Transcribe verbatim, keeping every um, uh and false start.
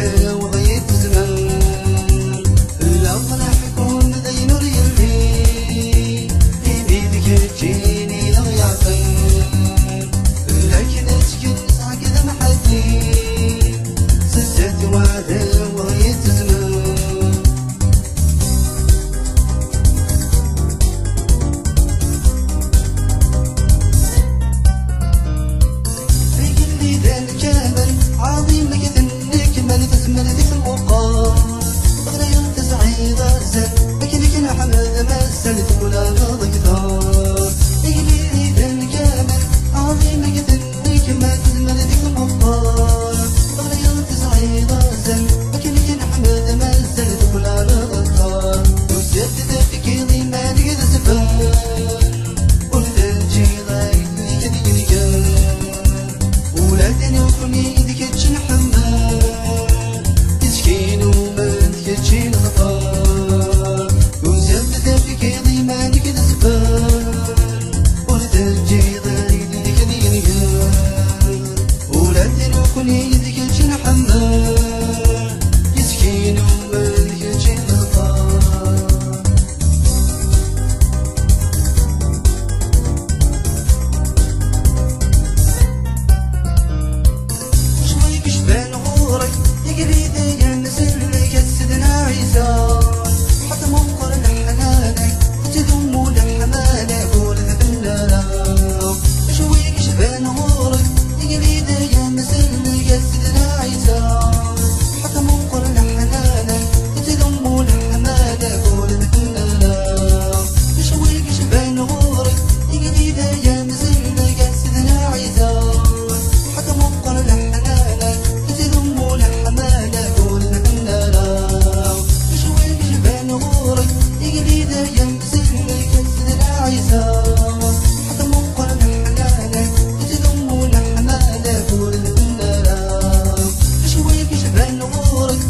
Aweḍ yid-tezmer, la ɣ-neḥkum d ayen ur yelli, ini d keččini d aɣ-yeɛqel. Lakin akken nesɛa-k d amḥaddi, s zdat uɛdaw aweḍ yid-tezmer. Igelliden kamel, ɛaḍimek d nnekmal, tezmer di tmuqqar. Ɣlayen tesɛiḍ azal, akken i k-nḥemmel d mazal, twalaḍ akter. Igelliden kamel, ɛaḍimek d nnekmal, tezmer di tmuqqar. Ɣlayen tesɛiḍ azal, akken i k-nḥemmel d mazal, twalaḍ akter. Tusiḍ-d tafkiḍ iman-ik d zzfer. Ur teǧǧiḍ ayen i k-d-yenker. Ula d nekkni d kečč nḥemmel, zik i numen d kečč i neḍfer. Tusiḍ-d tafkiḍ iman-ik d zzfer, ur teǧǧiḍ ayen i k-d-yenker. Ula d nekkni d kečč nḥemmel, zik i numen d kečč i neḍfer. Cwi yecban ɣur-k, igellid ay amsellek a Sidna Ɛisa. Ḥedd meqqer leḥnana-k, tettdumu leḥmala-k ur tfenna ara. Cwi yecban ɣur-k, igellid ay amsellek a Sidna Ɛisa. Ḥedd meqqer leḥnana-k, tettdumu leḥmala-k ur tfenna ara. Cwi yecban ɣur-k, igellid ay amsellek a Sidna Ɛisa. Ḥedd meqqer leḥnana-k, tettdumu leḥmala-k ur tfenna ara. Cwi yecban ɣur-k, igellid ay amsellek a Sidna Ɛisa. Ḥedd meqqer leḥnana-k, tettdumu leḥmala-k ur tfenna ara. Cwi yecban ɣur-k,